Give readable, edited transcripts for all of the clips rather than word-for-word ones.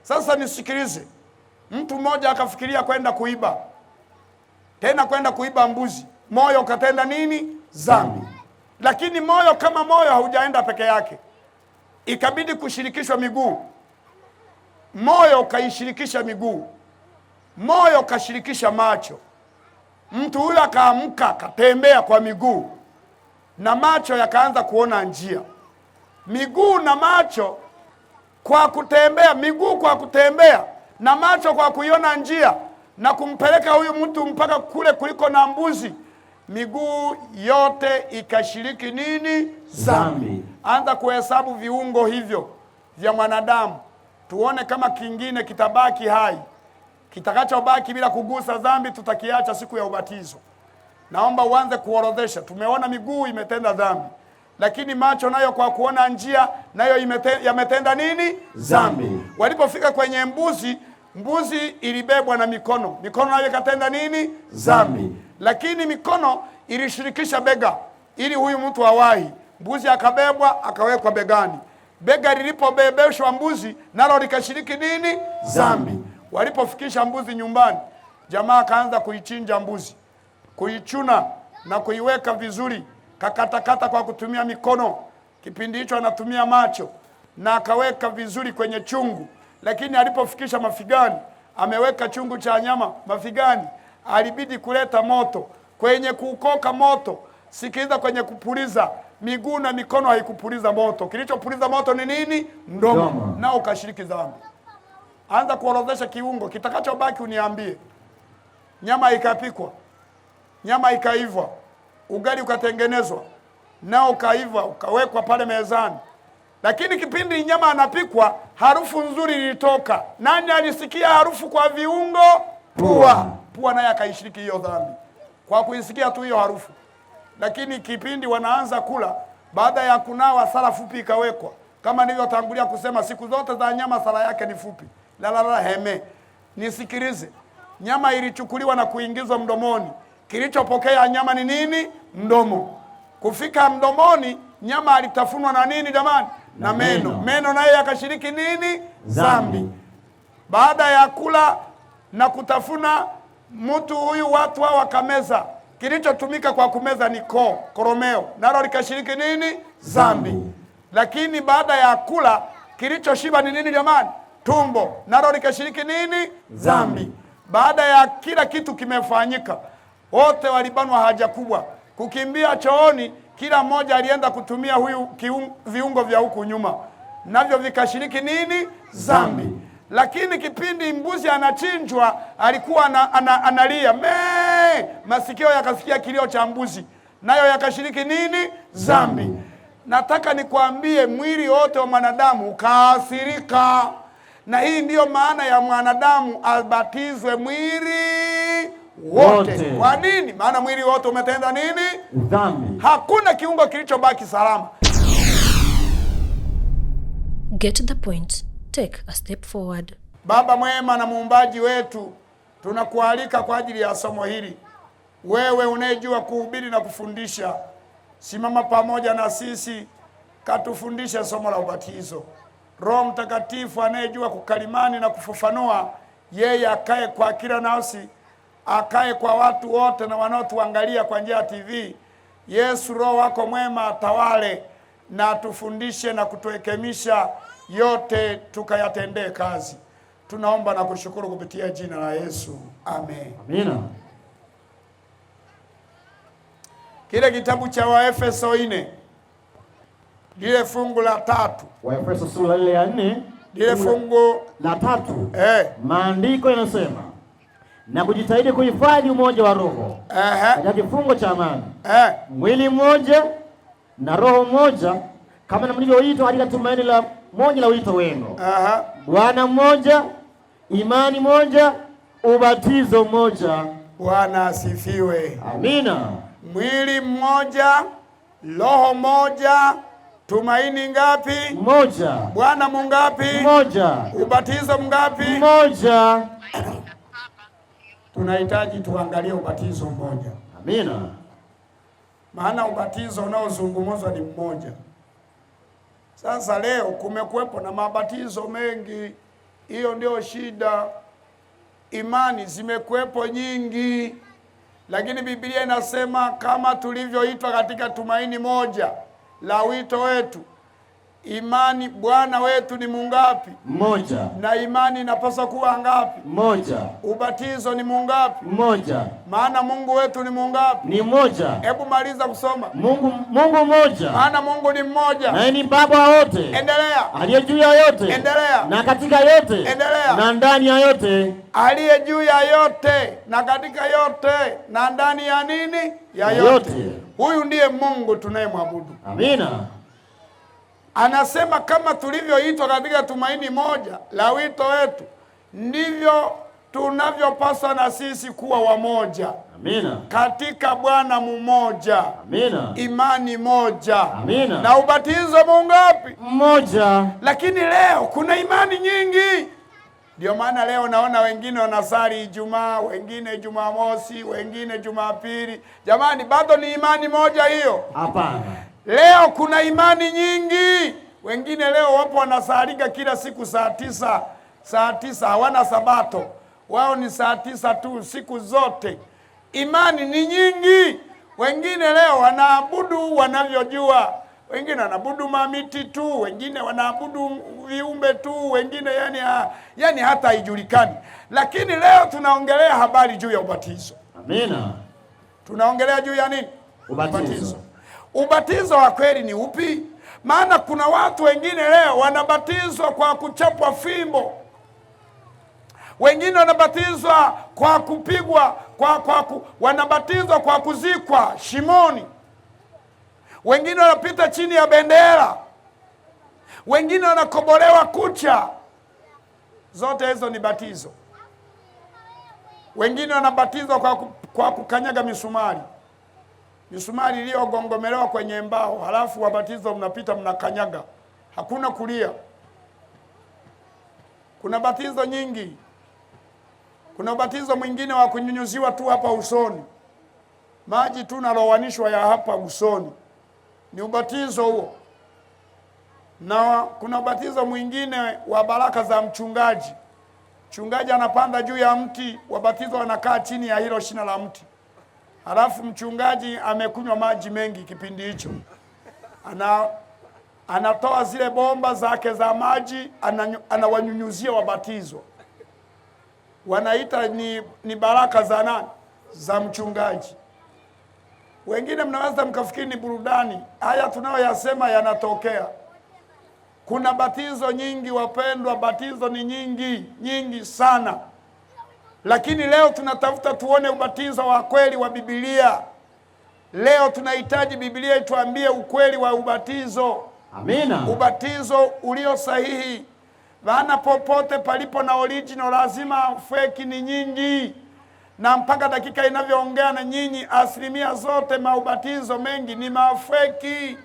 Sasa nisikilize, mtu mmoja akafikiria kwenda kuiba, tena kwenda kuiba mbuzi. Moyo ukatenda nini? Dhambi. Lakini moyo kama moyo haujaenda peke yake, ikabidi kushirikishwa miguu. Moyo ukaishirikisha miguu, moyo ukashirikisha macho. Mtu huyo akaamka akatembea kwa miguu na macho yakaanza kuona njia. Miguu na macho kwa kutembea, miguu kwa kutembea na macho kwa kuiona njia na kumpeleka huyu mtu mpaka kule kuliko na mbuzi. Miguu yote ikashiriki nini? Dhambi. Anza kuhesabu viungo hivyo vya mwanadamu, tuone kama kingine kitabaki hai. Kitakachobaki bila kugusa dhambi tutakiacha siku ya ubatizo. Naomba uanze kuorodhesha. Tumeona miguu imetenda dhambi, lakini macho nayo kwa kuona njia nayo yametenda nini? Dhambi. Walipofika kwenye mbuzi, mbuzi ilibebwa na mikono, mikono nayo ikatenda nini? Dhambi. Lakini mikono ilishirikisha bega ili huyu mtu awahi. Mbuzi akabebwa akawekwa begani. Bega lilipobebeshwa mbuzi nalo likashiriki nini? Dhambi. Walipofikisha mbuzi nyumbani, jamaa akaanza kuichinja mbuzi, kuichuna na kuiweka vizuri, kakatakata kwa kutumia mikono. Kipindi hicho anatumia macho, na akaweka vizuri kwenye chungu. Lakini alipofikisha mafigani, ameweka chungu cha nyama mafigani, alibidi kuleta moto. Kwenye kuukoka moto, sikiliza, kwenye kupuliza, miguu na mikono haikupuliza moto. Kilichopuliza moto ni nini? Mdomo. Nao ukashiriki dhambi. Anza kuorodhesha kiungo kitakachobaki, uniambie. Nyama ikapikwa, nyama ikaiva, ugali ukatengenezwa, nao ukaiva, ukawekwa pale mezani. Lakini kipindi nyama anapikwa, harufu nzuri ilitoka. Nani alisikia harufu kwa viungo? Pua. Pua naye akaishiriki hiyo dhambi kwa kuisikia tu hiyo harufu. Lakini kipindi wanaanza kula, baada ya kunawa, sala fupi ikawekwa. Kama nilivyotangulia kusema, siku zote za nyama sala yake ni fupi. La la la heme. Nisikilize. Nyama ilichukuliwa na kuingizwa mdomoni. Kilichopokea nyama ni nini? Mdomo. Kufika mdomoni, nyama alitafunwa na nini jamani? Na meno. Meno naye yakashiriki nini? Dhambi. Baada ya kula na kutafuna, mtu huyu, watu hao wakameza. Kilichotumika kwa kumeza ni koo, koromeo, nalo likashiriki nini? Dhambi. Lakini baada ya kula, kilichoshiba ni nini jamani? Tumbo, nalo likashiriki nini? Dhambi. Baada ya kila kitu kimefanyika, wote walibanwa haja kubwa, kukimbia chooni. Kila mmoja alienda kutumia huyu viungo vya huku nyuma, navyo vikashiriki nini? Dhambi. Lakini kipindi mbuzi anachinjwa, alikuwa analia mee, masikio yakasikia kilio cha mbuzi, nayo yakashiriki nini? Dhambi. Nataka nikwambie, mwili wote wa mwanadamu ukaathirika, na hii ndiyo maana ya mwanadamu abatizwe mwili wote. Kwa nini? Maana mwili wote umetenda nini? Dhambi. Hakuna kiungo kilichobaki salama. Get the point. Take a step forward. Baba mwema na muumbaji wetu, tunakualika kwa ajili ya somo hili. Wewe unayejua kuhubiri na kufundisha, simama pamoja na sisi, katufundishe somo la ubatizo. Roho Mtakatifu anayejua kukalimani na kufafanua, yeye akae kwa kila nafsi, akae kwa watu wote na wanaotuangalia kwa njia ya TV. Yesu, Roho wako mwema atawale na atufundishe na kutuekemisha yote tukayatendee kazi. Tunaomba na kushukuru kupitia jina la Yesu, amen. Amina. Kile kitabu cha Waefeso 4 lile fungu la 3. Waefeso sura ile ya 4 lile fungu la 3. Maandiko yanasema, na kujitahidi kuhifadhi umoja wa Roho katika kifungo cha amani. Mwili mmoja na roho mmoja, kama na mlivyoitwa katika tumaini la moja la wito wenu. Bwana mmoja, imani moja, ubatizo mmoja. Bwana asifiwe. Amina. Mwili mmoja, roho moja, tumaini ngapi? Moja. Bwana mungapi? Moja. Ubatizo mngapi? Moja. Tunahitaji tuangalie ubatizo mmoja. Amina. Maana ubatizo unaozungumzwa ni mmoja. Sasa leo kumekuwepo na mabatizo mengi. Hiyo ndio shida. Imani zimekuwepo nyingi, lakini Biblia inasema kama tulivyoitwa katika tumaini moja la wito wetu, imani Bwana wetu ni mungapi? Mmoja. Na imani inapaswa kuwa ngapi? Mmoja. Ubatizo ni mungapi? Mmoja. Maana Mungu wetu ni mungapi? Ni mmoja. Hebu maliza kusoma. Mungu mmoja. Maana Mungu ni mmoja. Naye ni Baba wa wote. Endelea. Aliye juu ya yote. Endelea. Na katika yote. Endelea. Na ndani ya yote. Aliye juu ya yote na katika yote na ndani ya nini? Ya yote. Huyu ndiye Mungu tunayemwabudu. Amina. Anasema kama tulivyoitwa katika tumaini moja la wito wetu, ndivyo tunavyopaswa na sisi kuwa wamoja. Amina. Katika Bwana mmoja. Amina. Imani moja. Amina. Na ubatizo mungapi? Mmoja. Lakini leo kuna imani nyingi. Ndio maana leo naona wengine wanasali Ijumaa, wengine Jumamosi, wengine Jumapili. Jamani, bado ni imani moja hiyo? Hapana. Leo kuna imani nyingi. Wengine leo wapo wanasalika kila siku saa 9, saa 9 hawana sabato. Wao ni saa 9 tu siku zote. Imani ni nyingi. Wengine leo wanaabudu wanavyojua. Wengine wanaabudu mamiti tu, wengine wanaabudu viumbe tu, wengine yani hata haijulikani. Lakini leo tunaongelea habari juu ya ubatizo. Amina. Tunaongelea juu ya nini? Ubatizo. Ubatizo wa kweli ni upi? Maana kuna watu wengine leo wanabatizwa kwa kuchapwa fimbo. Wengine wanabatizwa kwa kupigwa, wanabatizwa kwa kuzikwa shimoni. Wengine wanapita chini ya bendera. Wengine wanakobolewa kucha. Zote hizo ni batizo. Wengine wanabatizwa kwa kukanyaga misumari. Misumari iliyogongomelewa kwenye mbao, halafu wabatizo mnapita mnakanyaga. Hakuna kulia. Kuna batizo nyingi. Kuna batizo mwingine wa kunyunyuziwa tu hapa usoni. Maji tu nalowanishwa ya hapa usoni. Ni ubatizo huo. Na kuna ubatizo mwingine wa baraka za mchungaji. Mchungaji anapanda juu ya mti, wabatizo wanakaa chini ya hilo shina la mti. Halafu mchungaji amekunywa maji mengi kipindi hicho. Anatoa zile bomba zake za maji, anawanyunyuzia wabatizo. Wanaita ni baraka za nani? Za mchungaji. Wengine mnaweza mkafikiri ni burudani. Haya tunayoyasema yanatokea. Kuna batizo nyingi wapendwa, batizo ni nyingi, nyingi sana. Lakini leo tunatafuta tuone ubatizo wa kweli wa Biblia. Leo tunahitaji Biblia ituambie ukweli wa ubatizo. Amina. Ubatizo ulio sahihi. Maana popote palipo na original lazima fake ni nyingi. Na mpaka dakika inavyoongea na nyinyi, asilimia zote maubatizo mengi ni mafeki.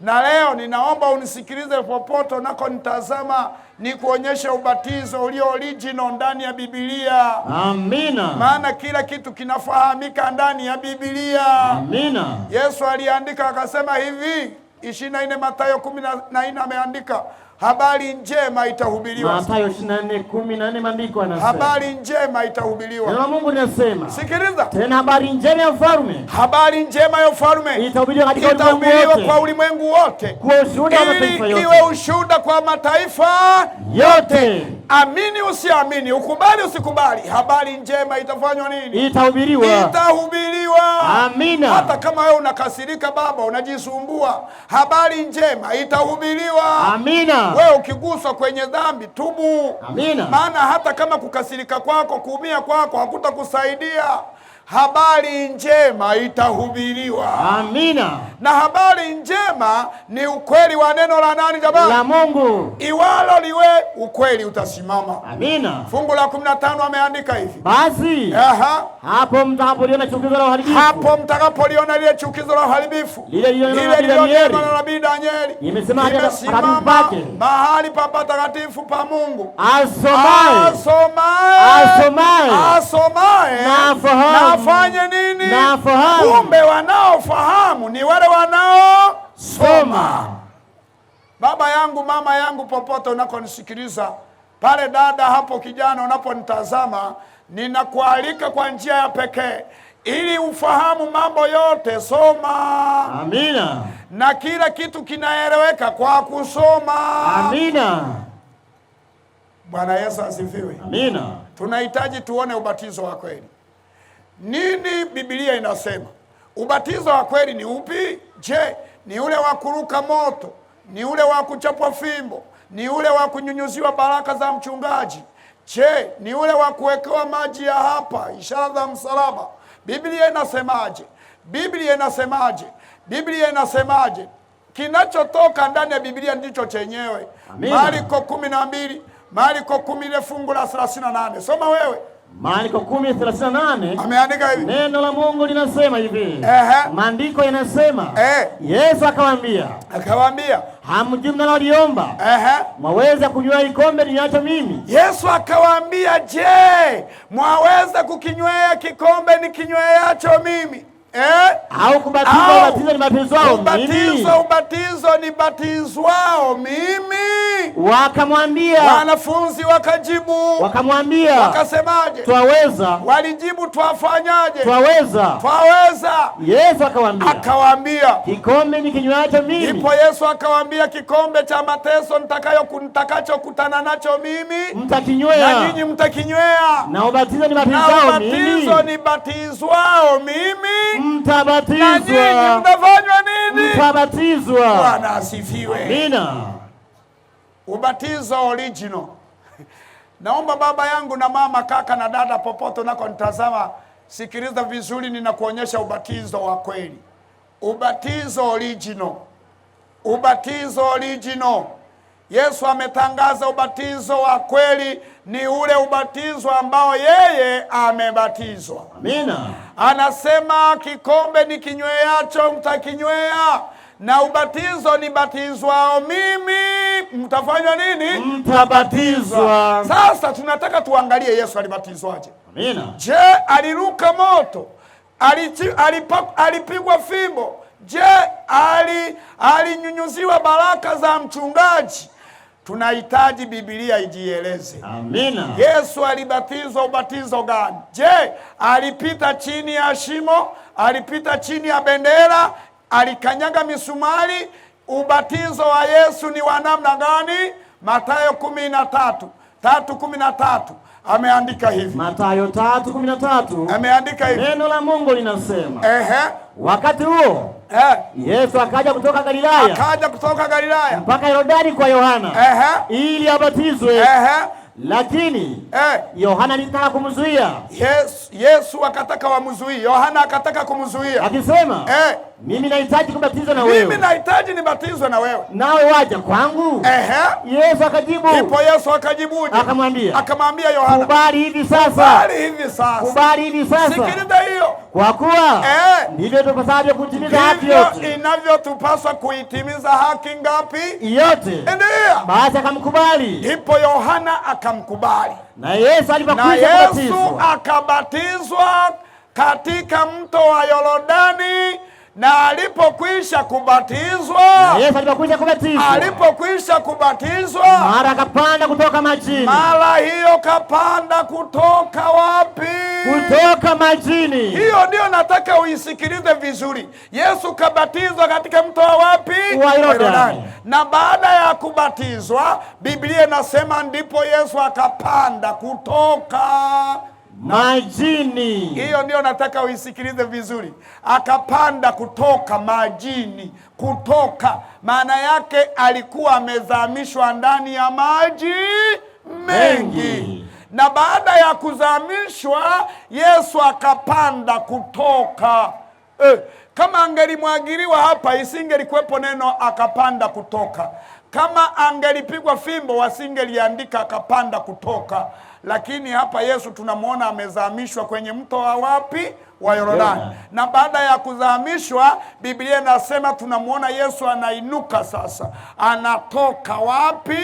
Na leo ninaomba unisikilize popote unakonitazama, nikuonyeshe ubatizo ulio original ndani ya Biblia. Amina. Maana kila kitu kinafahamika ndani ya Biblia. Amina. Yesu aliandika akasema hivi, 24 Mathayo 14 ameandika, habari njema itahubiriwa. Mathayo 24:14 maandiko yanasema. Habari njema itahubiriwa. Neno la Mungu linasema. Sikiliza. Tena habari njema ya ufalme. Habari njema ya ufalme itahubiriwa katika ulimwengu wote. Kwa ulimwengu wote. Kwa ushuhuda wa mataifa yote. Iwe ushuhuda kwa mataifa yote. Amini usiamini, ukubali usikubali, habari njema itafanywa nini? Itahubiriwa. Itahubiriwa. Amina. Hata kama wewe unakasirika baba, unajisumbua, habari njema itahubiriwa. Amina. Wewe ukiguswa kwenye dhambi, tubu. Amina. Maana hata kama kukasirika kwako, kuumia kwako hakutakusaidia, habari njema itahubiriwa. Amina. Na habari njema ni ukweli wa neno la nani jamani? La Mungu. Iwalo liwe ukweli utasimama. Amina. Fungu la 15 ameandika hivi. Basi. Aha. Hapo mtakapoliona chukizo la uharibifu. Hapo mtakapoliona lile chukizo la uharibifu. Lile lililonenwa na nabii Danieli. Imesimama mahali pa patakatifu pa Mungu. Asomaye. Asomaye. Asomaye. Na afahamu. Afanye nini? Na afahamu. Kumbe wanaofahamu ni wale wanaosoma. Baba yangu, mama yangu, popote unakonisikiliza, Pale dada, hapo kijana, unaponitazama, ninakualika kwa njia ya pekee ili ufahamu mambo yote, soma. Amina. Na kila kitu kinaeleweka kwa kusoma. Amina. Bwana Yesu asifiwe. Amina. Tunahitaji tuone ubatizo wa kweli. Nini Biblia inasema? Ubatizo wa kweli ni upi? Je, ni ule wa kuruka moto? Ni ule wa kuchapwa fimbo? Ni ule wa kunyunyuziwa baraka za mchungaji? Je, ni ule wa kuwekewa maji ya hapa, ishara za msalaba? Biblia inasemaje? Biblia inasemaje? Biblia inasemaje? Kinachotoka ndani ya Biblia ndicho chenyewe. Marko 12, Marko 10 fungu la 38. Soma wewe. Marko 10:38. Ameandika hivi. Neno la Mungu linasema hivi. Maandiko yanasema. Yesu akawaambia. Akawaambia, hamjui mnaloliomba. Mwaweza kunywa kikombe ninywacho mimi? Yesu akawaambia, je, mwaweza kukinywea kikombe nikinyweacho mimi? Au kubatizwa ubatizo nibatizwao mimi? Ubatizo nibatizwao mimi? Wakamwambia. Wanafunzi wakajibu. Wakamwambia. Wakasemaje? Twaweza. Walijibu, twafanyaje? Twaweza. Twaweza. Yesu akawaambia. Akawaambia, kikombe nikinywacho mimi. Ndipo Yesu akawaambia, kikombe cha mateso nitakachokutana nacho mimi mtakinywea, na nyinyi mtakinywea. Na ubatizo nibatizwao mimi. Na ubatizo nibatizwao mimi. Mtabatizwa. Na nyinyi mtafanywa nini? Mtabatizwa. Bwana asifiwe. Amina. Ubatizo original. Naomba baba yangu na mama, kaka na dada, popote unakonitazama, sikiliza vizuri, ninakuonyesha ubatizo wa kweli. Ubatizo original. Ubatizo original. Yesu ametangaza ubatizo wa kweli ni ule ubatizo ambao yeye amebatizwa. Amina. Anasema kikombe nikinyweacho mtakinywea, na ubatizo nibatizwao mimi mtafanywa nini? Mtabatizwa. Sasa tunataka tuangalie Yesu alibatizwaje. Amina. Je, aliruka moto? Alipigwa fimbo? Je, alinyunyuziwa baraka za mchungaji? Tunahitaji Biblia ijieleze. Amina. Yesu alibatizwa ubatizo gani? Je, alipita chini ya shimo? Alipita chini ya bendera? Alikanyaga misumari? Ubatizo wa Yesu ni wa namna gani? Mathayo 13:13 ameandika hivi. Mathayo 3:13 ameandika hivi. Neno la Mungu linasema. Wakati huo Yesu akaja kutoka Galilaya. Akaja kutoka Galilaya mpaka Yordani kwa Yohana. Ili abatizwe. Lakini Yohana alitaka kumzuia. Yesu akataka wamzuie. Yohana akataka kumzuia. Akisema, mimi nahitaji kubatizwa na wewe. Mimi nahitaji nibatizwe na wewe. Nawe waja kwangu? Yesu akajibu. Ndipo Yesu akajibu. Akamwambia. Akamwambia Yohana, kubali hivi sasa. Kubali hivi sasa. Kubali hivi sasa. Sikiliza hiyo. Kwa kuwa ndivyo tupasavyo kutimiza haki yote. Inavyotupaswa kuitimiza haki ngapi? Yote. Ndiyo. Basi akamkubali. Ndipo Yohana akamkubali. Na Yesu alipokwisha kubatizwa, Yesu akabatizwa katika mto wa Yordani. Na alipokwisha kubatizwa, na Yesu alipokwisha kubatizwa, alipokwisha kubatizwa, mara akapanda kutoka majini. Mara hiyo kapanda kutoka wapi? Kutoka majini. Hiyo ndio nataka uisikilize vizuri. Yesu kabatizwa katika mto wa wapi? Wa Yordani. Na baada ya kubatizwa, Biblia inasema ndipo Yesu akapanda kutoka majini. Hiyo ndio nataka uisikilize vizuri. Akapanda kutoka majini. Kutoka maana yake alikuwa amezamishwa ndani ya maji mengi. Na baada ya kuzamishwa Yesu akapanda kutoka. Kama angelimwagiliwa hapa isingelikuwepo neno akapanda kutoka. Kama angelipigwa fimbo wasingeliandika akapanda kutoka. Lakini hapa Yesu tunamuona amezamishwa kwenye mto wa wapi? Wa Yordani. Na baada ya kuzamishwa, Biblia inasema tunamuona Yesu anainuka sasa. Anatoka wapi?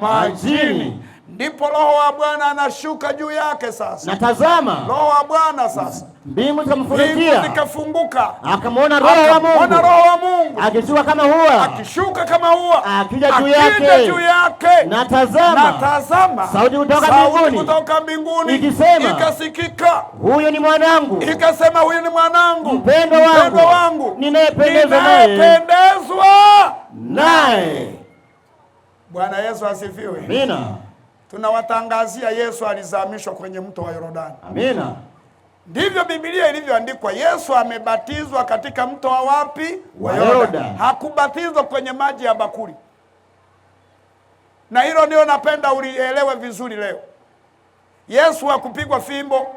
Majini. Ndipo Roho wa Bwana anashuka juu yake sasa. Na tazama, Roho wa Bwana sasa, mbingu mbingu zikamfunikia, zikafunguka, akamwona Roho wa akamwona Mungu Roho wa Mungu akishuka kama hua, akishuka kama hua, akija juu akija yake. juu yake. Na tazama, Na tazama, sauti kutoka sauti mbinguni kutoka mbinguni ikisema, ikasikika, huyu ni mwanangu ikasema, huyu ni mwanangu mpendwa wangu, mpendwa wangu ninayependezwa naye. ninayependezwa Naye. Bwana Yesu asifiwe. Amina. Tunawatangazia Yesu alizamishwa kwenye mto wa Yordani. Amina. Ndivyo Biblia ilivyoandikwa. Yesu amebatizwa katika mto wa wapi? Wa Yordani. Hakubatizwa kwenye maji ya bakuli. Na hilo ndio napenda ulielewe vizuri leo. Yesu hakupigwa fimbo.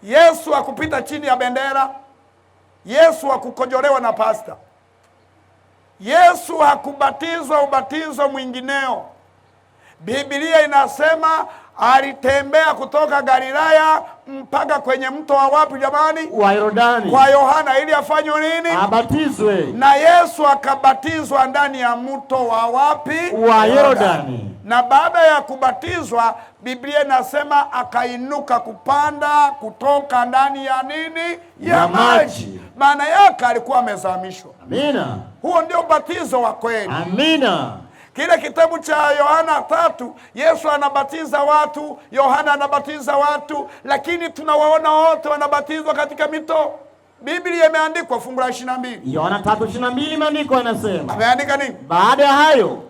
Yesu hakupita chini ya bendera. Yesu hakukojolewa na pasta. Yesu hakubatizwa ubatizo mwingineo. Biblia inasema alitembea kutoka Galilaya mpaka kwenye mto wa wapi jamani? Wa Yordani. Kwa Yohana ili afanywe nini? Abatizwe. Na Yesu akabatizwa ndani ya mto wa wapi? Wa Yordani. Na baada ya kubatizwa, Biblia inasema akainuka kupanda kutoka ndani ya nini? Ya Ya maji. maji. Maana yake alikuwa amezamishwa. Amina. Huo ndio ubatizo wa kweli. Amina. Kile kitabu cha Yohana 3, Yesu anabatiza watu, Yohana anabatiza watu, lakini tunawaona wote wanabatizwa katika mito. Biblia imeandikwa fungu la 22. Yohana 3:22 maandiko yanasema, Ameandika nini? Baada ya hayo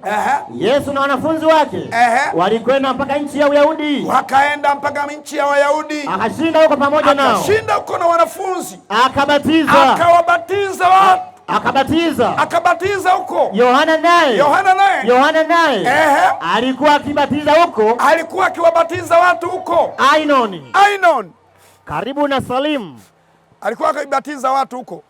Yesu na wanafunzi wake walikwenda mpaka nchi ya Uyahudi. Wakaenda mpaka nchi ya Wayahudi. Akashinda huko pamoja nao. Akashinda huko na wanafunzi. Akabatiza. Akawabatiza watu. Akabatiza. Akabatiza huko. Yohana naye. Yohana naye. Yohana naye. Alikuwa akibatiza huko. Alikuwa akiwabatiza watu huko. Ainoni. Ainon. Karibu na Salimu. Alikuwa akibatiza watu huko.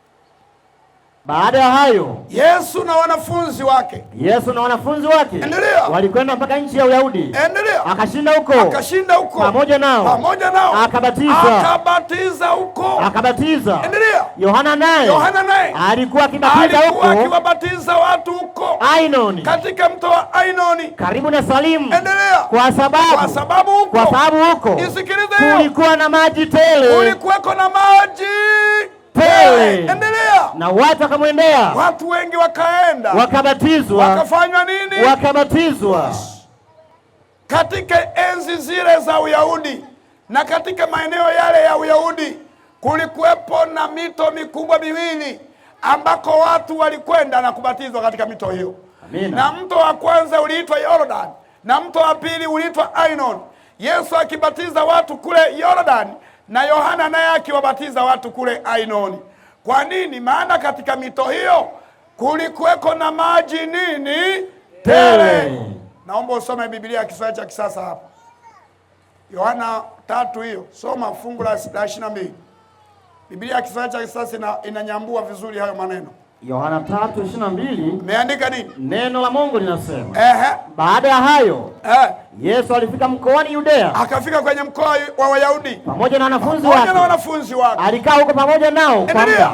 Baada ya hayo Yesu na wanafunzi wake. Yesu na wanafunzi wake Endelea. walikwenda mpaka nchi ya Uyahudi. Endelea. Akashinda huko. Akashinda huko. Pamoja nao. Pamoja nao. Akabatiza. Akabatiza huko. Akabatiza. Endelea. Yohana naye. Yohana naye. Alikuwa akibatiza Alikuwa huko. akiwabatiza watu huko. Ainoni. Katika mto wa Ainoni. Karibu na Salimu. Endelea. Kwa sababu. Kwa sababu huko. Kwa sababu huko. Nisikilize hiyo. Kulikuwa na maji tele. Kulikuwako na maji Tele. Endelea. Na watu wakamwendea. Watu wengi wakaenda. Wakabatizwa. Wakafanywa nini? Wakabatizwa. Katika enzi zile za Uyahudi na katika maeneo yale ya Uyahudi kulikuwepo na mito mikubwa miwili ambako watu walikwenda na kubatizwa katika mito hiyo. Amina. Na mto wa kwanza uliitwa Yordan na mto wa pili uliitwa Ainon. Yesu akibatiza watu kule Yordan na Yohana naye akiwabatiza watu kule Ainoni. Kwa nini? Maana katika mito hiyo kulikuweko na maji nini? Tele. Naomba usome Biblia ya Kiswahili cha kisasa hapa. Yohana 3 hiyo. Soma fungu la 22. Biblia ya Kiswahili cha kisasa inanyambua vizuri hayo maneno. Yohana 3:22. Imeandika nini? Neno la Mungu linasema. Baada ya hayo Yesu alifika mkoani Yudea. Akafika kwenye mkoa wa Wayahudi. Pamoja na wanafunzi wake. Pamoja na wanafunzi wake. Alikaa huko pamoja nao kwa muda.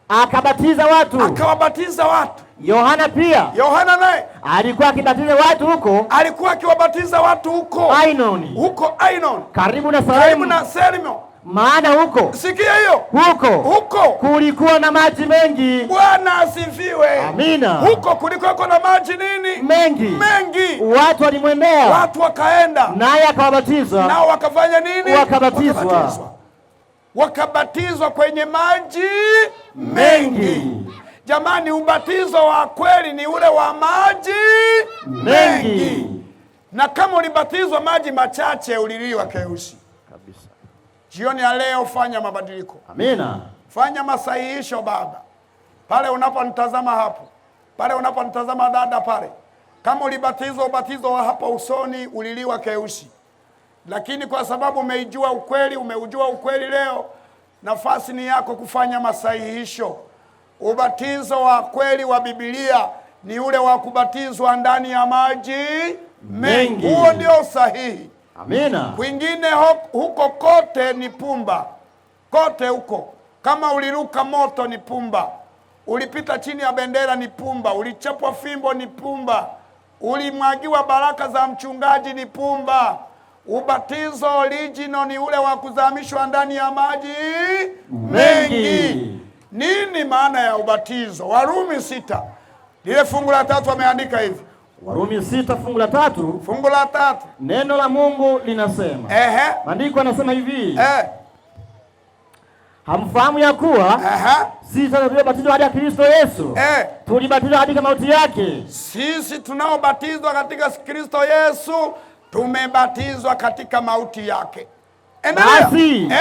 Akabatiza watu. Akawabatiza watu. Yohana pia. Yohana naye alikuwa akibatiza watu huko. Alikuwa akiwabatiza watu huko Ainoni. Huko Ainon. Karibu na Salimu. Karibu na Salimu. Maana huko. Sikia hiyo. Huko. Huko kulikuwa na maji mengi. Bwana asifiwe. Amina. Huko kulikuwa na maji nini? Mengi. Mengi. Watu walimwendea. Watu wakaenda. Naye akawabatiza. Nao wakafanya nini? Wakabatizwa. Wakabatizwa kwenye maji mengi. Jamani, ubatizo wa kweli ni ule wa maji mengi. Na kama ulibatizwa maji machache uliliwa keusi. Kabisa. Jioni ya leo fanya mabadiliko. Amina. Fanya masahihisho baba. Pale unaponitazama hapo. Pale unaponitazama dada pale. Kama ulibatizwa ubatizo wa hapa usoni uliliwa keusi. Lakini kwa sababu umeijua ukweli, umeujua ukweli leo, nafasi ni yako kufanya masahihisho. Ubatizo wa kweli wa Biblia ni ule wa kubatizwa ndani ya maji mengi. Huo ndio sahihi. Amina. Kwingine huko kote ni pumba. Kote huko. Kama uliruka moto ni pumba. Ulipita chini ya bendera ni pumba. Ulichapwa fimbo ni pumba. Ulimwagiwa baraka za mchungaji ni pumba. Ubatizo original ni ule wa kuzamishwa ndani ya maji mengi. Nini maana ya ubatizo? Warumi 6 lile fungu la 3 ameandika hivi. Warumi 6 fungu la 3. Fungu la 3. Neno la Mungu linasema. Maandiko yanasema hivi. Hamfahamu ya kuwa sisi tuliobatizwa hadi Kristo Yesu tulibatizwa katika mauti yake. Sisi tunaobatizwa katika Kristo Yesu tumebatizwa katika mauti yake. Endelea. Basi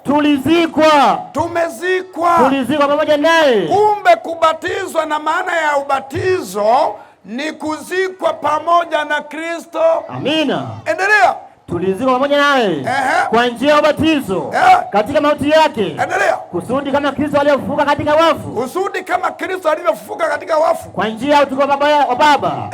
tulizikwa. Tumezikwa. Tulizikwa pamoja naye. Kumbe kubatizwa na maana ya ubatizo ni kuzikwa pamoja na Kristo. Amina. Endelea. Tulizikwa pamoja naye kwa njia ya ubatizo katika mauti yake. Endelea. Kusudi kama Kristo alivyofufuka katika wafu. Kusudi kama Kristo alivyofufuka katika wafu. Kwa njia ya utukufu wa Baba.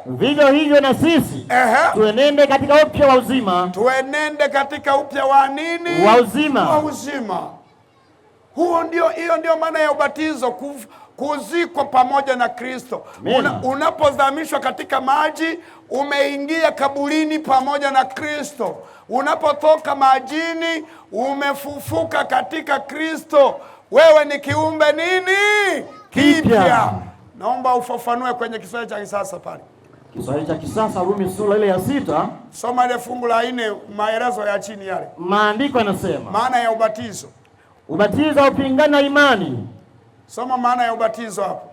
Vivyo hivyo na sisi tuenende katika upya wa uzima. Tuenende katika upya wa nini? Wa uzima. Wa uzima. Hiyo ndio maana ya ubatizo, kuzikwa pamoja na Kristo. Unapozamishwa katika maji, umeingia kaburini pamoja na Kristo. Unapotoka majini, umefufuka katika Kristo. Wewe ni kiumbe nini? Kipya. Naomba ufafanue kwenye Kiswahili cha kisasa pale. Kiswahili cha kisasa, Warumi sura ile ya 6. Soma ile fungu la 4, maelezo ya chini yale. Maandiko yanasema maana ya ubatizo. Ubatizo haupingani na imani. Soma maana ya ubatizo hapo.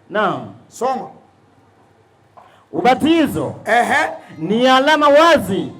Naam. Soma. Ubatizo ni alama wazi.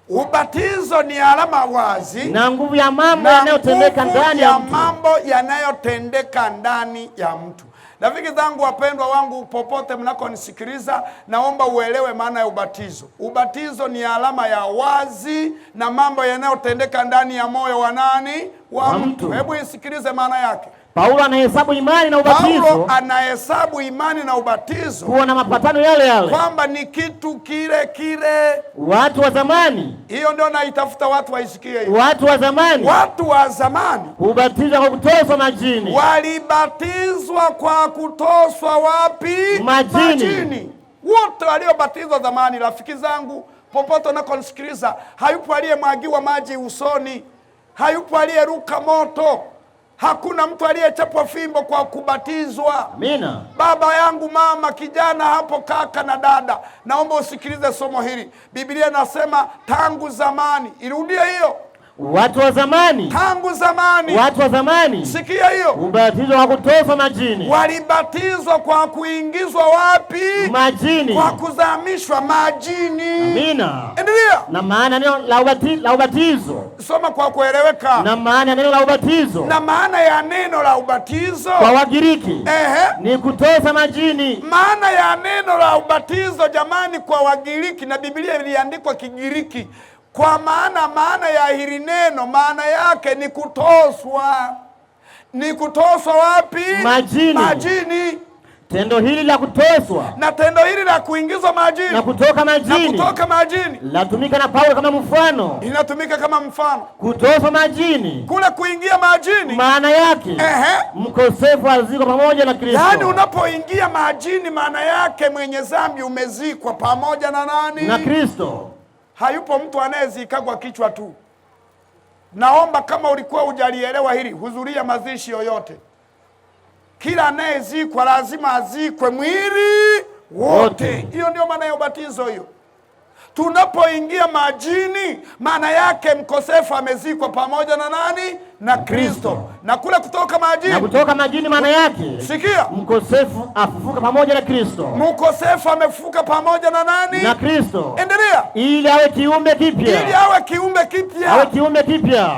Ubatizo ni alama wazi na nguvu ya mambo yanayotendeka ndani ya mtu. Mambo yanayotendeka ndani ya mtu. Rafiki zangu wapendwa wangu, popote mnakonisikiliza, naomba uelewe maana ya ubatizo. Ubatizo ni alama ya wazi na mambo yanayotendeka ndani ya moyo wa nani? Wa mtu. Hebu isikilize maana yake. Paulo anahesabu imani na ubatizo. Paulo anahesabu imani na ubatizo kuwa na mapatano yale yale, kwamba ni kitu kile kile. Watu wa zamani, hiyo ndio naitafuta watu waisikie hiyo. Watu wa zamani, watu wa zamani hubatizwa kwa kutoswa majini. Walibatizwa kwa kutoswa wapi? Majini. Majini. Wote waliobatizwa zamani, rafiki zangu, popote unakonisikiliza, hayupo aliyemwagiwa maji usoni, hayupo aliyeruka moto. Hakuna mtu aliyechapwa fimbo kwa kubatizwa. Amina. Baba yangu, mama, kijana hapo, kaka na dada, naomba usikilize somo hili. Biblia inasema tangu zamani. Irudie hiyo. Watu wa zamani. Tangu zamani. Watu wa zamani. Sikia hiyo. Ubatizwa kwa kutoswa majini. Walibatizwa kwa kuingizwa wapi? Majini. Kwa kuzamishwa majini. Amina. Endelea. Na maana neno la ubatizo. Soma kwa kueleweka. Na maana neno la ubatizo. Na maana ya neno la ubatizo kwa Wagiriki. Ni kutosa majini. Maana ya neno la ubatizo jamani kwa Wagiriki, na Biblia iliandikwa Kigiriki. Kwa maana ya hili neno, maana yake ni kutoswa. Ni kutoswa wapi? Majini. Majini. Tendo hili la kutoswa na tendo hili la kuingizwa majini na kutoka majini, na kutoka majini latumika na Paulo kama mfano. Inatumika kama mfano. Kutoswa majini, kule kuingia majini, maana yake mkosefu azikwa pamoja na Kristo. Yaani unapoingia majini, maana yake mwenye dhambi umezikwa pamoja na nani? Na Kristo. Hayupo mtu anayezika kwa kichwa tu. Naomba kama ulikuwa hujalielewa hili, hudhuria mazishi yoyote. Kila anayezikwa lazima azikwe mwili wote. Hiyo ndio maana ya ubatizo hiyo. Tunapoingia majini, maana yake mkosefu amezikwa pamoja na nani? Na Kristo. Na kule kutoka majini, na kutoka majini maana yake, sikia, mkosefu afufuka pamoja na Kristo. Mkosefu amefufuka pamoja na nani? Na Kristo. Endelea. Ili awe kiumbe kipya. Ili awe kiumbe kipya. Awe kiumbe kipya.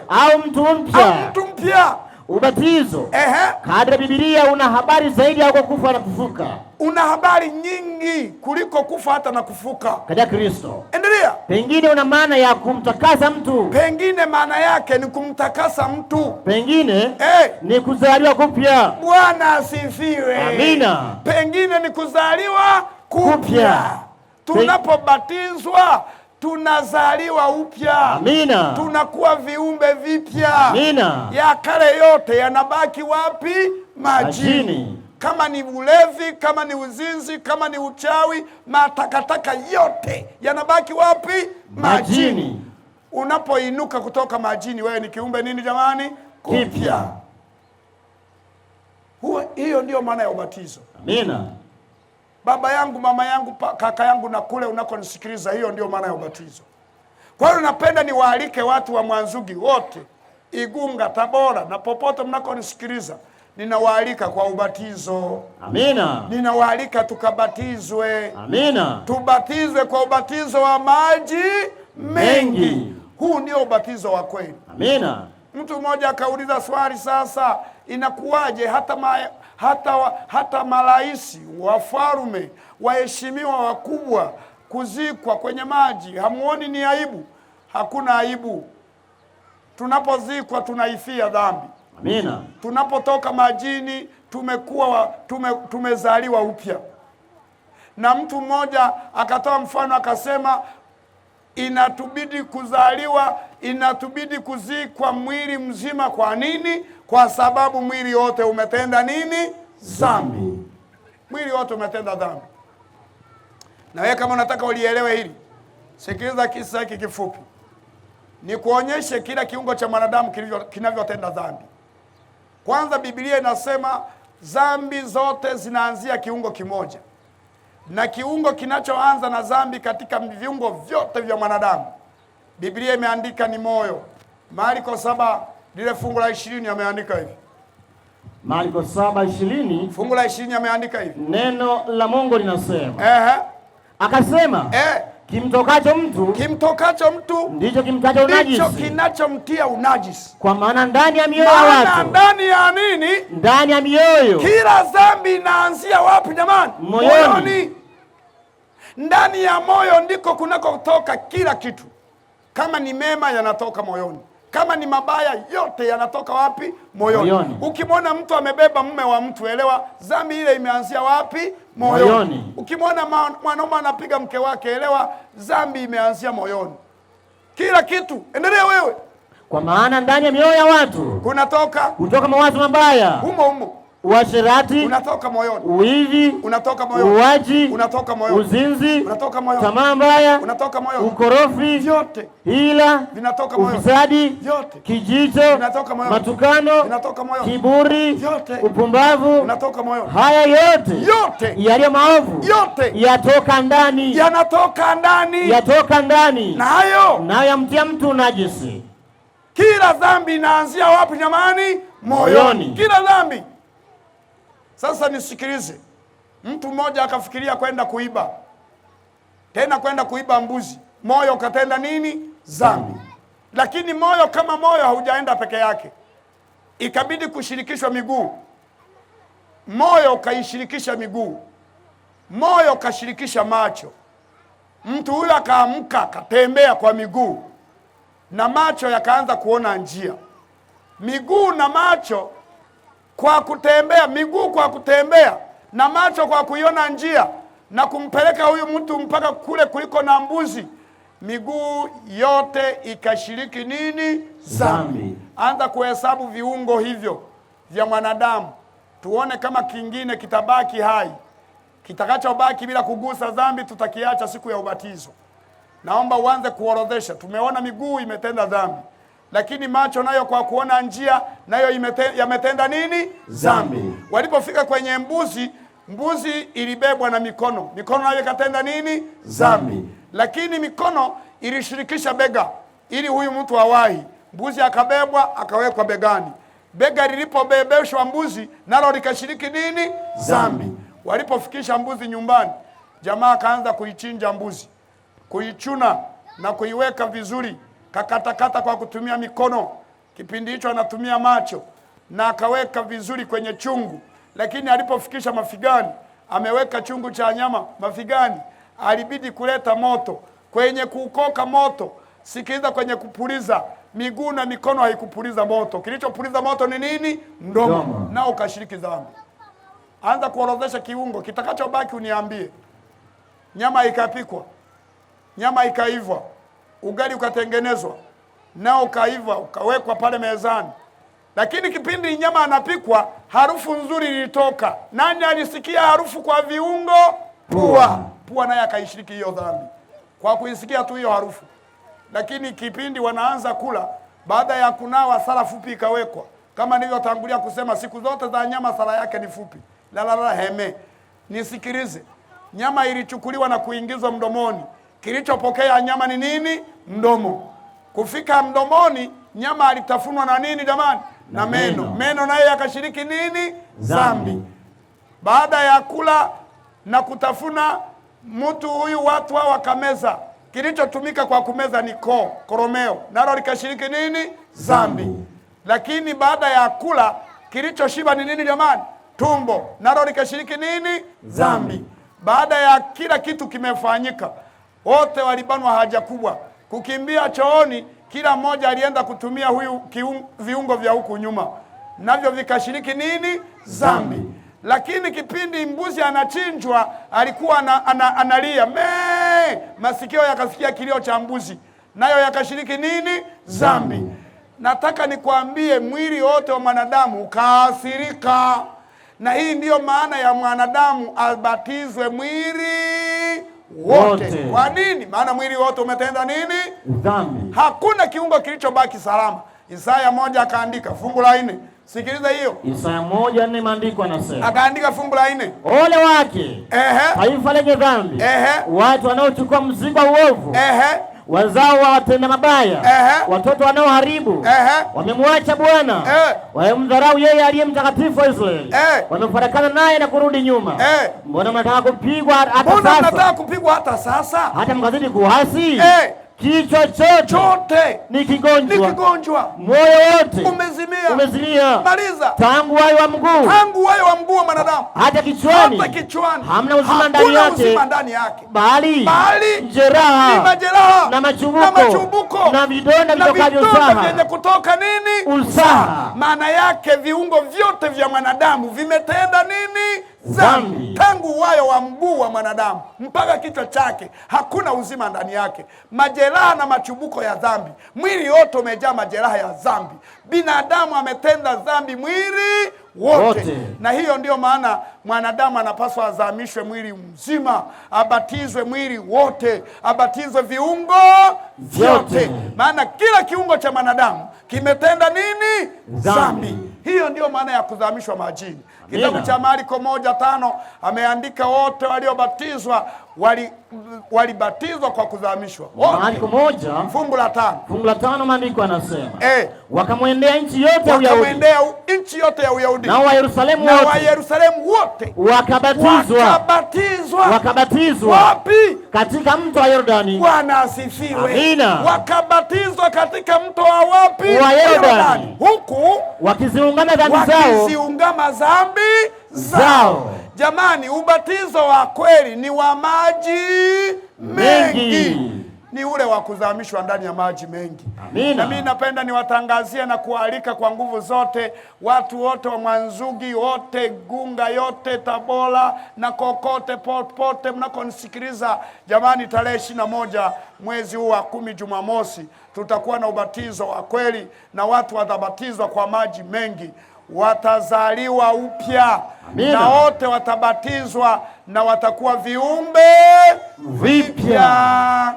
Au mtu mpya. Au mtu mpya. Ubatizo. Kadri Biblia una habari zaidi ya kufa na kufuka. Una habari nyingi kuliko kufa hata na kufuka katika Kristo. Endelea. Pengine una maana ya kumtakasa mtu. Pengine maana yake ni kumtakasa mtu. Pengine ni kuzaliwa kupya. Bwana asifiwe. Amina. Pengine ni kuzaliwa kupya. Tunapobatizwa tunazaliwa upya. Amina. Tunakuwa viumbe vipya. Amina. Ya kale yote yanabaki wapi? Majini. Majini. Kama ni ulevi, kama ni uzinzi, kama ni uchawi, matakataka yote yanabaki wapi? Majini. Unapoinuka kutoka majini, wewe ni kiumbe nini jamani? Kipya. Hiyo ndiyo maana ya ubatizo. Amina. Baba yangu, mama yangu, kaka yangu na kule unakonisikiliza, hiyo ndiyo maana ya ubatizo. Kwa hiyo napenda niwaalike watu wa Mwanzugi wote, Igunga, Tabora na popote mnakonisikiliza, ninawaalika kwa ubatizo. Amina. Ninawaalika tukabatizwe. Amina. Tubatizwe kwa ubatizo wa maji mengi. Huu ndio ubatizo wa kweli. Amina. Mtu mmoja akauliza swali, sasa inakuwaje hata maraisi, wafalme, waheshimiwa wakubwa kuzikwa kwenye maji, hamuoni ni aibu? Hakuna aibu. Tunapozikwa tunaifia dhambi. Amina. Tunapotoka majini tumezaliwa upya. Na mtu mmoja akatoa mfano akasema, inatubidi kuzaliwa, inatubidi kuzikwa mwili mzima. Kwa nini? Kwa sababu mwili wote umetenda nini? Dhambi. Mwili wote umetenda dhambi. Na wewe kama unataka ulielewe hili, sikiliza kisa hiki kifupi. Nikuonyeshe kila kiungo cha mwanadamu kinavyotenda dhambi. Kwanza Biblia inasema dhambi zote zinaanzia kiungo kimoja. Na kiungo kinachoanza na dhambi katika viungo vyote vya mwanadamu, Biblia imeandika ni moyo. Marko 7 lile fungu la 20 ameandika hivi. Marko 7:20 fungu la 20 ameandika hivi. Neno la Mungu linasema. Akasema, kimtokacho mtu, kimtokacho mtu ndicho kimtacho unajisi, ndicho kinachomtia unajisi. Kwa maana ndani ya mioyo ya watu, ndani ya nini? Ndani ya mioyo. Kila dhambi inaanzia wapi jamani? Moyoni. Ndani ya moyo ndiko kunakotoka kila kitu. Kama ni mema yanatoka moyoni, kama ni mabaya yote yanatoka wapi? Moyoni. Ukimwona mtu amebeba mume wa mtu, elewa dhambi ile imeanzia wapi? Moyoni. Ukimwona mwanaume anapiga mke wake, elewa dhambi imeanzia moyoni. Kila kitu, endelea wewe. Kwa maana ndani ya mioyo ya watu kunatoka kutoka mawazo mabaya, humo humo, uasherati unatoka moyoni, uivi unatoka moyoni, uaji unatoka moyoni, uzinzi unatoka moyoni, tamaa mbaya unatoka moyoni, ukorofi, vyote, hila vinatoka moyoni, ufisadi, vyote, kijicho, vinatoka moyoni, matukano, vinatoka moyoni, kiburi, vyote, upumbavu, unatoka moyoni. Haya yote yote yaliyo maovu yote yatoka ndani, yanatoka ndani, yatoka ndani, nayo yamtia mtu unajisi. Kila dhambi inaanzia wapi jamani? Moyoni. Kila dhambi. Sasa nisikilize. Mtu mmoja akafikiria kwenda kuiba. Tena kwenda kuiba mbuzi. Moyo ukatenda nini? Dhambi. Lakini moyo kama moyo haujaenda peke yake. Ikabidi kushirikishwa miguu. Moyo ukaishirikisha miguu. Moyo ukashirikisha macho. Mtu huyo akaamka akatembea kwa miguu. Na macho yakaanza kuona njia. Miguu na macho kwa kutembea, miguu kwa kutembea na macho kwa kuiona njia na kumpeleka huyu mtu mpaka kule kuliko na mbuzi. Miguu yote ikashiriki nini? Dhambi. Anza kuhesabu viungo hivyo vya mwanadamu, tuone kama kingine kitabaki hai. Kitakachobaki bila kugusa dhambi tutakiacha siku ya ubatizo. Naomba uanze kuorodhesha. Tumeona miguu imetenda dhambi, lakini macho nayo kwa kuona njia nayo yametenda nini? Dhambi. Walipofika kwenye mbuzi, mbuzi ilibebwa na mikono. Mikono nayo ikatenda nini? Dhambi. Lakini mikono ilishirikisha bega ili huyu mtu awahi. Mbuzi akabebwa akawekwa begani. Bega lilipobebeshwa mbuzi nalo likashiriki nini? Dhambi. Walipofikisha mbuzi nyumbani, jamaa akaanza kuichinja mbuzi, kuichuna na kuiweka vizuri, kakatakata kwa kutumia mikono. Kipindi hicho anatumia macho, na akaweka vizuri kwenye chungu. Lakini alipofikisha mafigani, ameweka chungu cha nyama mafigani, alibidi kuleta moto. Kwenye kukoka moto, sikiliza, kwenye kupuliza, miguu na mikono haikupuliza moto. Kilichopuliza moto ni nini? Mdomo. Nao ukashiriki dhambi. Anza kuorodhesha kiungo, kitakachobaki uniambie. Nyama ikapikwa, nyama ikaiva, ugali ukatengenezwa, nao ukaiva, ukawekwa pale mezani. Lakini kipindi nyama anapikwa, harufu nzuri ilitoka. Nani alisikia harufu kwa viungo? Pua. Pua naye akaishiriki hiyo dhambi kwa kuisikia tu hiyo harufu. Lakini kipindi wanaanza kula, baada ya kunawa, sala fupi ikawekwa. Kama nilivyotangulia kusema, siku zote za nyama sala yake ni fupi. La la la heme. Nisikilize. Nyama ilichukuliwa na kuingizwa mdomoni. Kilichopokea nyama ni nini? Mdomo. Kufika mdomoni, nyama alitafunwa na nini jamani? Na meno. Meno naye yakashiriki nini? Dhambi. Baada ya kula na kutafuna, mtu huyu, watu hao wakameza. Kilichotumika kwa kumeza ni koo, koromeo, nalo likashiriki nini? Dhambi. Lakini baada ya kula, kilichoshiba ni nini jamani? Tumbo, nalo likashiriki nini? Dhambi. Baada ya kila kitu kimefanyika, wote walibanwa haja kubwa. Kukimbia chooni, kila mmoja alienda kutumia huyu viungo vya huku nyuma, navyo vikashiriki nini? Dhambi. Lakini kipindi mbuzi anachinjwa, alikuwa analia mee, masikio yakasikia kilio cha mbuzi, nayo yakashiriki nini? Dhambi. Nataka nikwambie, mwili wote wa mwanadamu ukaathirika. Na hii ndiyo maana ya mwanadamu abatizwe mwili wote. Kwa nini? Maana mwili wote umetenda nini? Dhambi. Hakuna kiungo kilichobaki salama. Isaya 1 akaandika fungu la 4. Sikiliza hiyo. Isaya 1:4 maandiko anasema. Akaandika fungu la 4. Ole wake taifa lenye dhambi, watu wanaochukua mzigo wa uovu, wazao wa watenda mabaya, watoto wanaoharibu, wamemwacha Bwana, wamemdharau yeye aliye mtakatifu wa Israeli, wamefarakana naye na kurudi nyuma. Mbona mnataka kupigwa hata Mbona sasa? mnataka kupigwa hata sasa? Hata mkazidi kuasi? Kichwa chote ni kigonjwa. Ni kigonjwa. Moyo wote umezimia. Umezimia. Maliza. Tangu wayo wa mguu. Tangu wayo wa mguu wa mwanadamu. Hata kichwani. Hata kichwani. Hamna uzima ndani Hakuna yake. uzima ndani yake. Bali jeraha. Ni majeraha. Na machubuko. Na machubuko. Na vidonda Na vitokavyo vidonda usaha. vyenye kutoka nini? Usaha. Maana yake viungo vyote vya mwanadamu vimetenda nini? Dhambi. Tangu wayo wa mguu wa mwanadamu mpaka kichwa chake hakuna uzima ndani yake. Majeraha na machubuko ya dhambi. Mwili wote umejaa majeraha ya dhambi. Binadamu ametenda dhambi mwili wote. Na hiyo ndiyo maana mwanadamu anapaswa azamishwe mwili mzima, abatizwe mwili wote, abatizwe viungo vyote. Maana kila kiungo cha mwanadamu kimetenda nini? Dhambi. Hiyo ndiyo maana ya kuzamishwa majini. Kitabu cha Marko 1:5 ameandika wote waliobatizwa walibatizwa kwa kuzamishwa. Marko 1 fungu la 5. Fungu la 5 maandiko anasema, wakamwendea nchi yote ya Uyahudi. Wakamwendea nchi yote ya Uyahudi. Na Wayerusalemu wote. Na Wayerusalemu wote. Wakabatizwa. Wakabatizwa. Wakabatizwa. Wapi? Katika mto wa Yordani. Bwana asifiwe. Amina. Wakabatizwa katika mto wa wapi? Wa Yordani. Huku wakiziungama dhambi zao. Wakiziungama dhambi zao. Jamani, ubatizo wa kweli ni wa maji mengi. Ni ule wa kuzamishwa ndani ya maji mengi. Amina. Na mimi napenda niwatangazie na kualika kwa nguvu zote watu wote wa Mwanzugi, wote Gunga yote, Tabora na kokote popote mnakonisikiliza. Jamani, tarehe 21 mwezi huu wa 10 Jumamosi tutakuwa na ubatizo wa kweli na watu watabatizwa kwa maji mengi. Watazaliwa upya. Na wote watabatizwa na watakuwa viumbe vipya.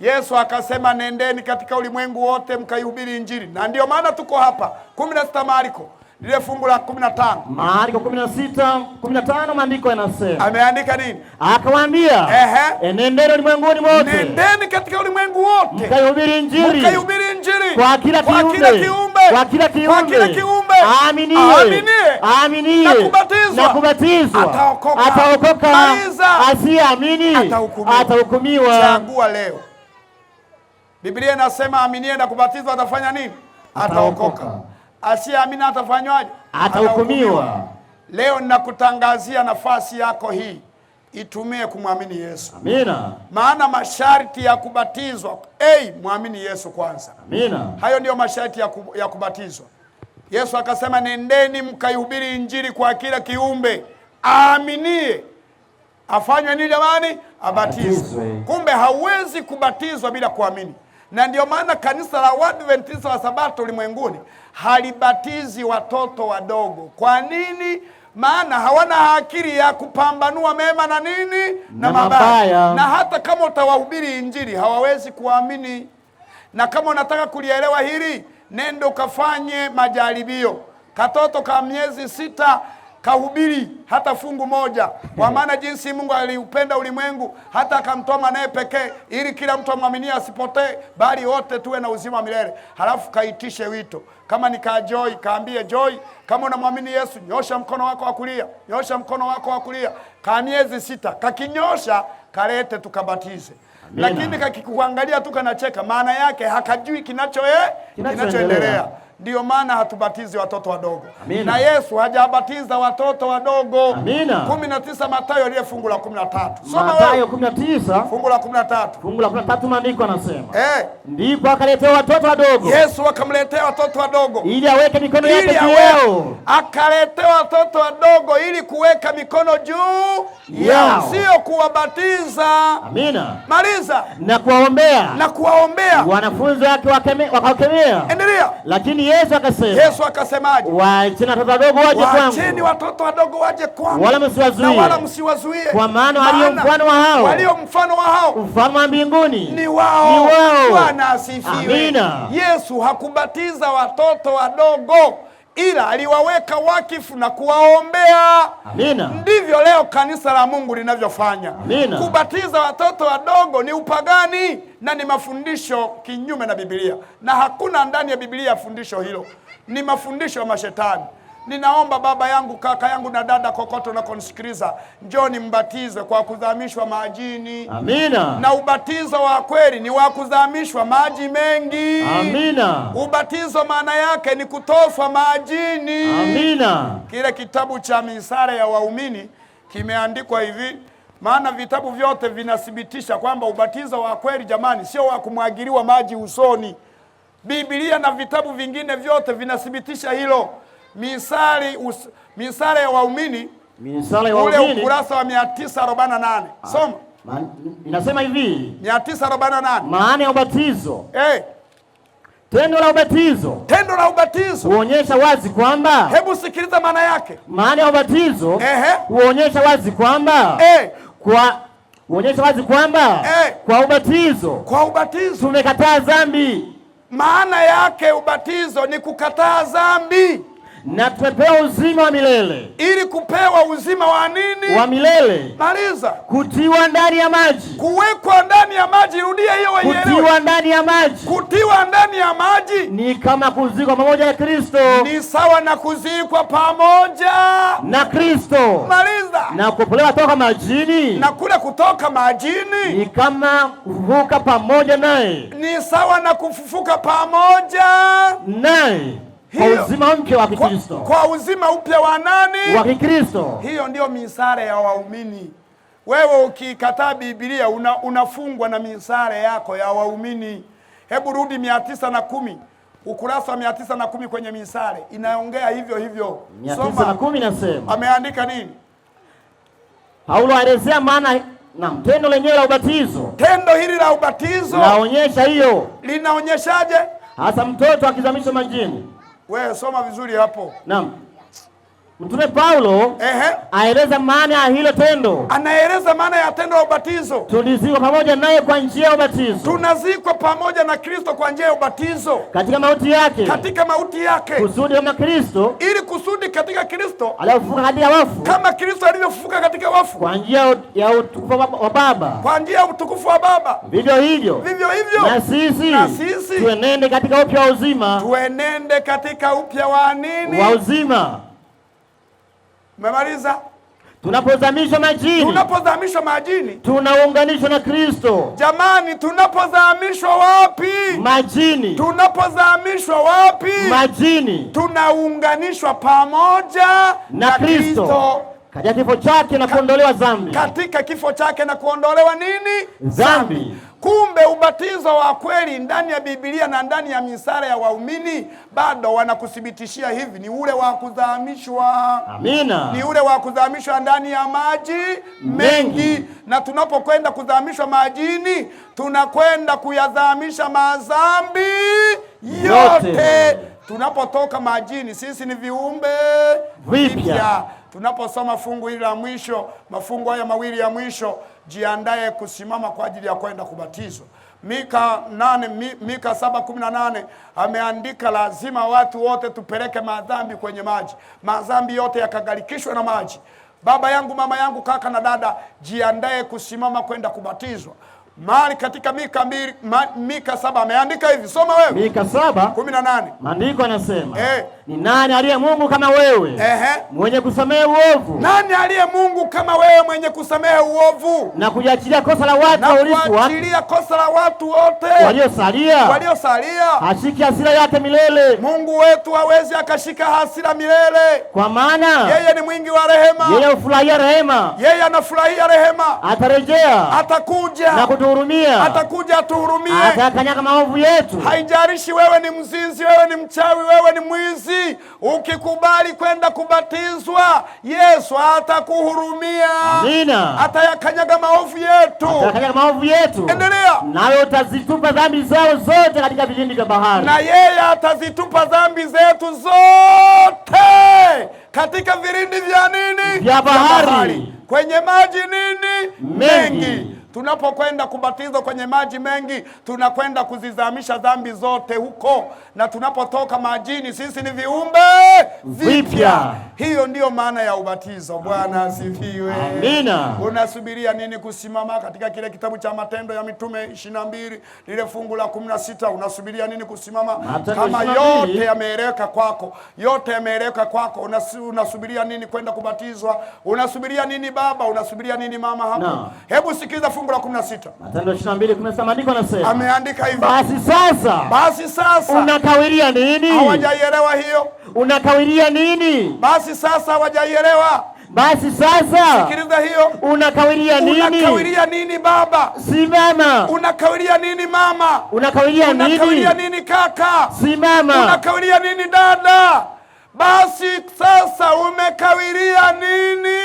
Yesu akasema nendeni katika ulimwengu wote mkaihubiri Injili. Na ndio maana tuko hapa. 16 Marko lile fungu la 15. Marko 16:15 maandiko yanasema. Ameandika nini? Akawaambia, enendeni ulimwenguni mote. Nendeni katika ulimwengu wote. Mkaihubiri Injili. Mkaihubiri Injili. Kwa kila kiumbe. Kwa kila kiumbe. Kwa kila kiumbe. Aaminie. Aaminie. Na kubatizwa. Na kubatizwa. Ataokoka. Ataokoka. Maliza. Asiyeamini atahukumiwa. Atahukumiwa. Chagua leo. Biblia inasema aaminie na kubatizwa atafanya nini? Ataokoka. Asiyeamini atafanywaje? Atahukumiwa. Leo ninakutangazia nafasi yako hii, itumie kumwamini Yesu. Amina. Maana masharti ya kubatizwa, muamini Yesu kwanza. Amina. Hayo ndiyo masharti ya kubatizwa. Yesu akasema nendeni mkaihubiri Injili kwa kila kiumbe, aaminie afanywe nini jamani? Abatizwe. Kumbe hauwezi kubatizwa bila kuamini. Na ndio maana kanisa la Waadventista wa Sabato ulimwenguni halibatizi watoto wadogo. Kwa nini? Maana hawana akili ya kupambanua mema na nini na mabaya. Na hata kama utawahubiri Injili hawawezi kuamini. Na kama unataka kulielewa hili, nenda ukafanye majaribio. Katoto ka miezi 6 kahubiri hata fungu moja. Kwa maana jinsi Mungu aliupenda ulimwengu hata akamtoa mwanae pekee, ili kila mtu amwaminie asipotee, bali wote tuwe na uzima milele. Halafu kaitishe wito. Kama ni ka Joy, kaambie Joy, kama unamwamini Yesu, nyosha mkono wako wa kulia, nyosha mkono wako wa kulia. Ka miezi 6, kakinyosha kalete tukabatize. Amina. Lakini kakikuangalia tu kanacheka, maana yake hakajui kinachoendelea. Ndio maana hatubatizi watoto wadogo. Amina. Na Yesu hajabatiza watoto wadogo. Amina. 19 Mathayo ile fungu la 13. Soma Mathayo 19 fungu la 13. Fungu la 13 maandiko yanasema. Ndipo akaletea watoto wadogo. Yesu akamletea watoto wadogo ili aweke mikono yake juu yao. Akaletea watoto wadogo ili kuweka mikono juu yao, sio kuwabatiza. Amina. Maliza. Na kuwaombea. Na kuwaombea. Wanafunzi wake wakawakemea. Endelea. Lakini Yesu akasema. Yesu akasemaje? Waacheni watoto wadogo waje kwangu. Waacheni watoto wadogo waje kwangu. Wala msiwazuie. Na wala msiwazuie. Kwa maana walio mfano wa hao. Walio mfano wa hao. Ufalme wa mbinguni ni wao. Ni wao. Bwana asifiwe. Amina. Yesu hakubatiza watoto wadogo, ila aliwaweka wakifu na kuwaombea. Amina. Ndivyo leo kanisa la Mungu linavyofanya. Amina. Kubatiza watoto wadogo ni upagani na ni mafundisho kinyume na Biblia. Na hakuna ndani ya Biblia fundisho hilo. Ni mafundisho ya mashetani. Ninaomba baba yangu, kaka yangu na dada kokote unakonisikiliza, njoo mbatize kwa kuzamishwa majini. Amina. Na ubatizo wa kweli ni wa kuzamishwa maji mengi. Amina. Ubatizo maana yake ni kutoswa majini. Amina. Kile kitabu cha Misale ya Waumini kimeandikwa hivi, maana vitabu vyote vinathibitisha kwamba ubatizo wa kweli jamani sio wa kumwagiliwa maji usoni. Biblia na vitabu vingine vyote vinathibitisha hilo. Misale ya Waumini, Misale ya Waumini ule ukurasa wa 948. Soma. Inasema hivi 948. Maana ya ubatizo. Tendo la ubatizo. Tendo la ubatizo huonyesha wazi kwamba, hebu sikiliza maana yake. Maana ya ubatizo huonyesha wazi kwamba huonyesha wazi kwamba kwa ubatizo, kwa ubatizo tumekataa dhambi. Maana yake ubatizo ni kukataa dhambi. Na tumepewa uzima wa milele. Ili kupewa uzima wa nini? Wa milele. Maliza. Kutiwa ndani ya maji. Kuwekwa ndani ya maji, rudia hiyo uielewe. Kutiwa ndani ya maji. Kutiwa ndani ya maji ni kama kuzikwa pamoja na Kristo. Ni sawa na kuzikwa pamoja na Kristo. Maliza. Na kuokolewa toka majini. Na kule kutoka majini ni kama kufufuka pamoja naye. Ni sawa na kufufuka pamoja naye. Kwa uzima mpya wa Kikristo. Kwa uzima upya wa nani? Wa Kikristo. Hiyo ndio misale ya waumini. Wewe ukikataa Biblia unafungwa na misale yako ya waumini. Hebu rudi 910, ukurasa 910 kwenye misale inaongea hivyo hivyo. 910 inasema. Ameandika nini? Paulo aelezea maana na tendo lenyewe la ubatizo. Tendo hili la ubatizo linaonyesha hiyo. Linaonyeshaje? Hasa mtoto akizamishwa majini. Wewe soma vizuri hapo. Naam. Mtume Paulo aeleza maana ya hilo tendo. Anaeleza maana ya tendo la ubatizo. Tulizikwa pamoja naye kwa njia ya ubatizo. Tunazikwa pamoja na Kristo kwa njia ya ubatizo. Katika mauti yake. Katika mauti yake. Kusudi kama Kristo. Ili kusudi katika Kristo alifufuka katika wafu. Kama Kristo alivyofufuka katika wafu. Kwa njia ya utukufu wa Baba. Kwa njia ya utukufu wa Baba. Vivyo hivyo. Vivyo hivyo. Na sisi. Na sisi. Tuenende katika upya wa uzima. Tuenende katika upya wa nini? Wa uzima. Umemaliza? Tunapozamishwa majini. Tunapozamishwa majini. Tunaunganishwa na Kristo. Jamani, tunapozamishwa wapi? Majini. Tunapozamishwa wapi? Majini. Tunaunganishwa pamoja na Kristo. Katika kifo chake na kuondolewa dhambi. Katika kifo chake na kuondolewa nini? Dhambi. Kumbe ubatizo Ubatizo wa kweli ndani ya Biblia na ndani ya misala ya waumini bado wanakuthibitishia hivi, ni ule wa kuzamishwa. Amina. Ni ule wa kuzamishwa ndani ya maji mengi. Na tunapokwenda kuzamishwa majini, tunakwenda kuyazamisha madhambi yote. Tunapotoka majini sisi ni viumbe vipya. Tunaposoma fungu hili la mwisho, mafungu haya mawili ya mwisho, jiandae kusimama kwa ajili ya kwenda kubatizwa. Mika 8, Mika 7:18 ameandika lazima watu wote tupeleke madhambi kwenye maji. Madhambi yote yakagharikishwe na maji. Baba yangu, mama yangu, kaka na dada, jiandae kusimama kwenda kubatizwa. Mali katika Mika 2, Mika 7 ameandika hivi, soma wewe. Mika 7:18. Maandiko yanasema, ni nani aliye Mungu kama wewe? Mwenye kusamehe uovu. Nani aliye Mungu kama wewe mwenye kusamehe uovu? Na kujiachilia kosa la watu na kuachilia kosa la watu wote waliosalia. Waliosalia. Hashiki hasira yake milele. Mungu wetu hawezi akashika hasira milele. Kwa maana yeye ni mwingi wa rehema. Yeye hufurahia rehema. Yeye anafurahia rehema. Atarejea. Atakuja. Na kutuhurumia. Atakuja atuhurumie. Atakanyaga maovu yetu. Haijalishi wewe ni mzinzi, wewe ni mchawi, wewe ni mwizi, ukikubali kwenda kubatizwa, Yesu atakuhurumia. Amina. Atayakanyaga maovu yetu. Atayakanyaga maovu yetu. Endelea. Nawe utazitupa dhambi zao zote katika vilindi vya bahari. Na yeye atazitupa dhambi zetu zote katika vilindi vya nini? Vya bahari. Kwenye maji nini? Mengi. Tunapokwenda kubatizwa kwenye maji mengi, tunakwenda kuzizamisha dhambi zote huko. Na tunapotoka majini sisi ni viumbe vipya. Hiyo ndiyo maana ya ubatizo. Bwana asifiwe. Amina. Unasubiria nini kusimama katika kile kitabu cha Matendo ya Mitume 22 lile fungu la 16? Unasubiria nini kusimama? Kama yote yameeleweka kwako, yote yameeleweka kwako, unasubiria nini kwenda kubatizwa? Unasubiria nini baba? Unasubiria nini mama hapo? No. Hebu sikiza fungu la 16. Matendo 22:16 maandiko yanasema. Ameandika hivi. Basi sasa unakawiria nini? Hawajaielewa hiyo. Unakawiria nini? Basi sasa hawajaielewa. Basi sasa sikiliza hiyo. Unakawiria nini? Unakawiria nini baba? Simama. Unakawiria nini mama? Unakawiria nini? Unakawiria nini kaka? Simama. Unakawiria nini dada? Basi sasa umekawiria nini?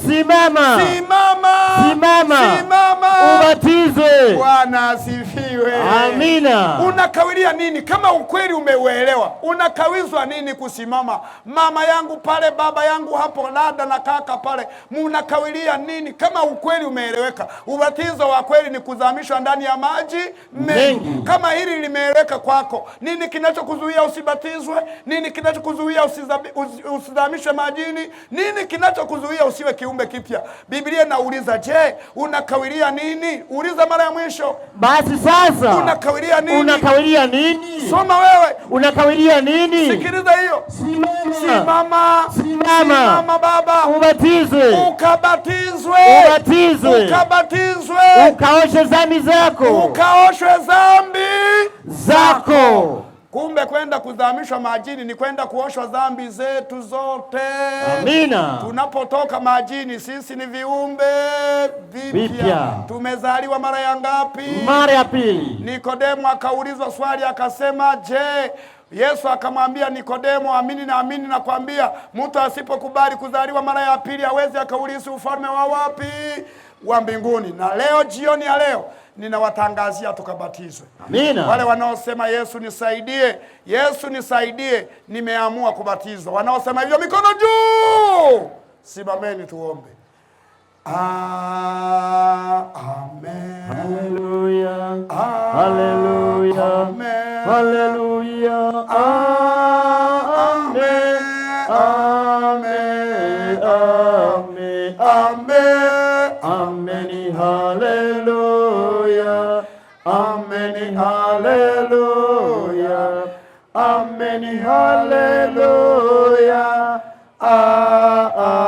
Simama. Simama. Simama. Simama. Ubatizwe. Bwana asifiwe. Amina. Unakawiria nini? Kama ukweli umeuelewa, unakawizwa nini kusimama? Mama yangu pale, baba yangu hapo, dada na kaka pale, mnakawiria nini? Kama ukweli umeeleweka, ubatizo wa kweli ni kuzamishwa ndani ya maji mengi. Kama hili limeeleweka kwako, nini kinachokuzuia usibatizwe? Nini kinachokuzuia usizamishwe majini? Nini kinachokuzuia usiwe kiumbe kipya? Biblia inauliza, je, unakawiria nini? Uliza mara ya mwisho. Basi sasa unakawiria nini? Unakawiria nini? Soma wewe. Unakawiria nini? Sikiliza hiyo. Simama. Simama. Simama. Simama baba. Ubatizwe. Ukabatizwe. Ubatizwe. Ukabatizwe. Ukaoshe dhambi zako. Ukaoshwe dhambi zako. Kumbe kwenda kuzamishwa majini ni kwenda kuoshwa dhambi zetu zote. Amina. Tunapotoka majini sisi ni viumbe vipya. Tumezaliwa mara ya ngapi? Mara ya pili. Nikodemo akaulizwa swali akasema, je, Yesu akamwambia Nikodemo, amini na amini nakwambia, mtu asipokubali kuzaliwa mara ya pili hawezi akaurithi ufalme wa wapi? Wa mbinguni. Na leo jioni ya leo ninawatangazia tukabatizwe. Amina. Wale wanaosema Yesu nisaidie, Yesu nisaidie, nimeamua kubatizwa. Wanaosema hivyo mikono juu. Simameni tuombe. Amen. Hallelujah. Hallelujah. Amen. Hallelujah. Amen. Amen. Amen. Amen. Amen. Hallelujah. Amen. Hallelujah. Amen. Hallelujah.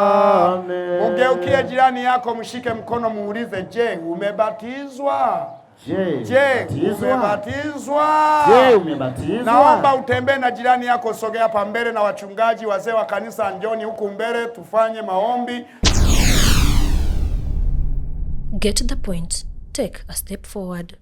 Amen. Ugeukie jirani yako, mshike mkono, muulize, je, umebatizwa? Je, umebatizwa? Je, umebatizwa? Naomba utembee na jirani yako, sogea hapa mbele, na wachungaji, wazee wa kanisa, njoni huku mbele tufanye maombi. Get the point. Take a step forward.